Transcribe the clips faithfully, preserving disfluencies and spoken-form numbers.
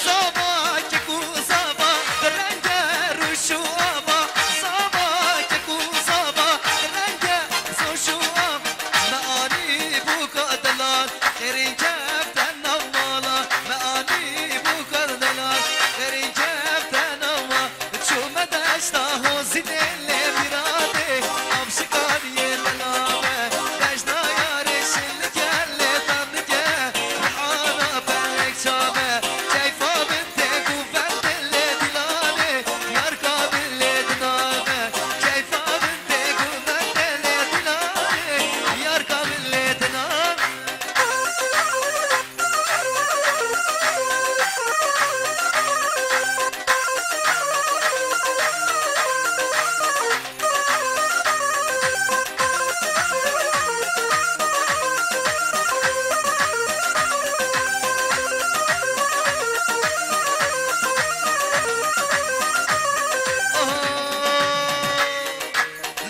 Sava kek û sava, renge rûş û ava. Sava kek û sava, renge rûş û av. Me anî bûka delal, xêrîn kefte nav mala. Me anî bûka delal, xêrîn kefte nav ma. Çûme deşta hozînê lê mîradê, av şikariyê lelabe. Deşta yarê şilike lê tandike, mihana pelek çabe. Keyfa min tê ku vente lê dilanê, yar ka min lê dinabe. Keyfa min tê ku vente lê dilanê, yar ka min lê dinabe.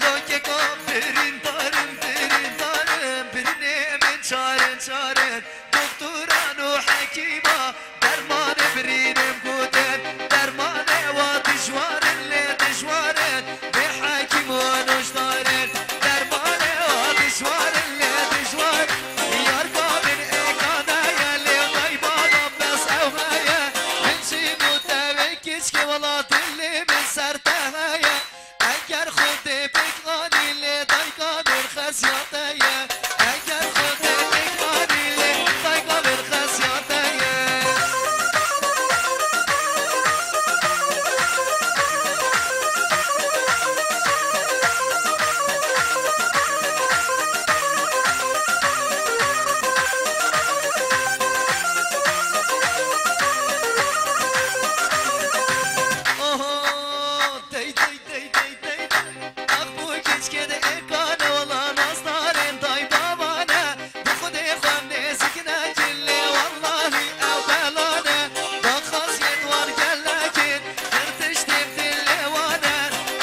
Lokeka birîndar im, birîndar im, birînê min çar in, çar in. Doktoran û hekîma dermanê birînim gotin, dermanê wa dijwar in, lê dijwar in, bê hekîm û nûşdar in. Dermanê wa dijwar in, lê dijwar in. Yar ka min êkane ye, lê dayba da bes ew heye. Min jî gote wê keçikê, wela dilê min ser te heye. Eger Xwedê pêk anî lê dayka min xesiya te ye. Eger Xwedê pêk anî lê dayka min xesiya te ye. Oho, dey, dey, dey, dey, dey, dey. Ax bu keçikê de êkane, wela nasdarên daybaban e. Bi Xwedê xwe nêzîk nekin lê wellahî ew belan e. Daxwaziyên wan gelek in, her tiştê dilê wan e.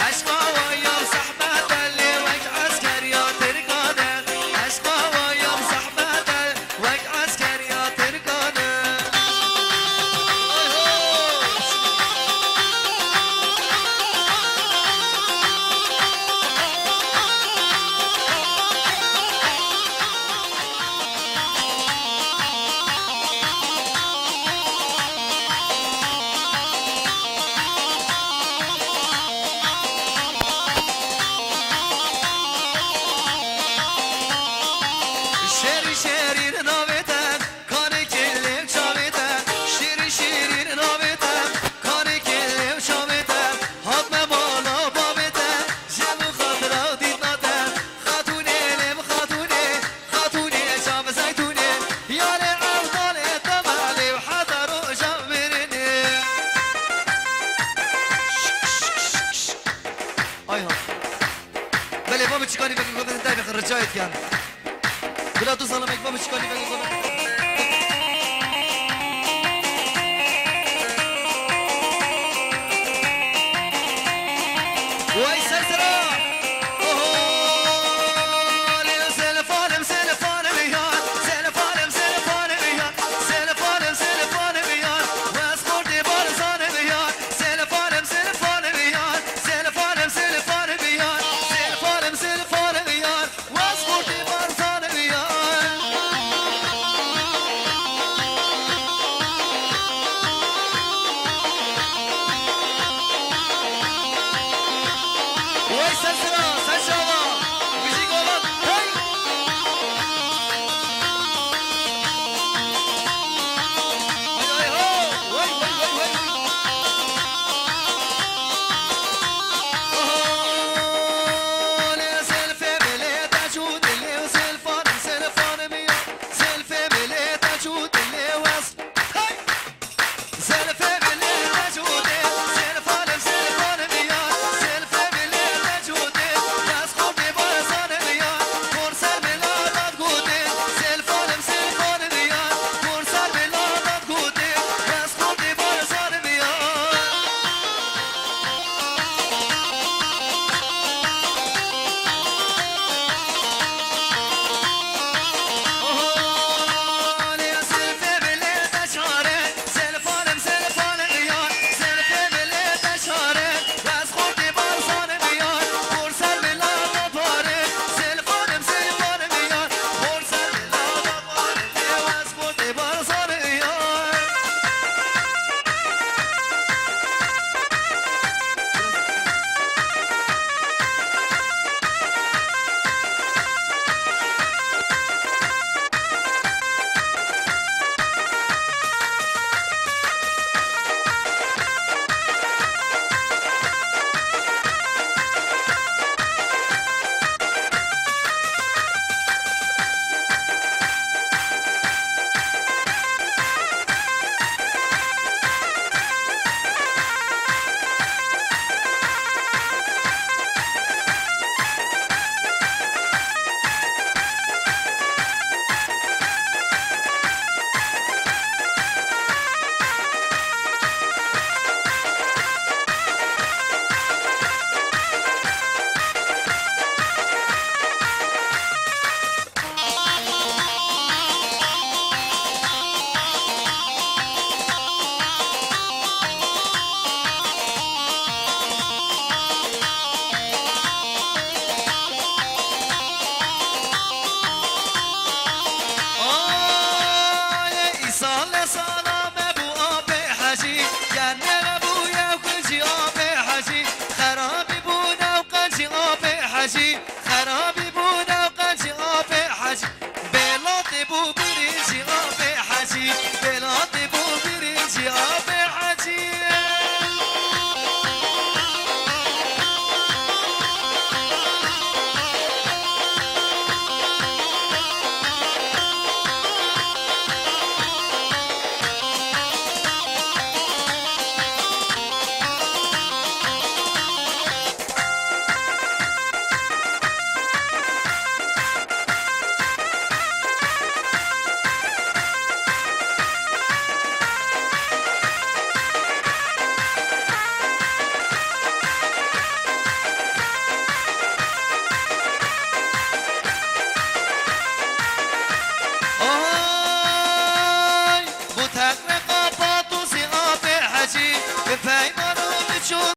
Eşqa wan ya zehmet e lê wek eskeriya Tirkan e. Eşqa wan ya zehmet e. Wek eskeriya Tirkan e. Ay ho! Şêrî şêrîn navê te. Kanekê lê çavê te, şîrîn şîrîn navê te, kanekê lê çavê te, hatme mala bavê te, ji min xatira dîtna te, xatûnê lê min xatûnê, xatûnê çav zeytûnê, yarê erdalê te belê û heta roja mirinê. Ay ha. Belê, va min çikanî vekî gotin, dayê vekî ricayê dikin. Bila tu zalim ekba min çikanî vekî gotin. Wey ser sera. Oho. Lê Selefanim, Selefanim ya. Selefanim, Selefanim ya. Selefanim, Selefanim ya. Wes xortê Barzanê ya. Selefanim, Selefanim ya. Selefanim, Selefanim ya. Selefanim, Selefanim ya. Wes xortê Barzanê ya. Teqre qapa tûsî apê hecî, bi pey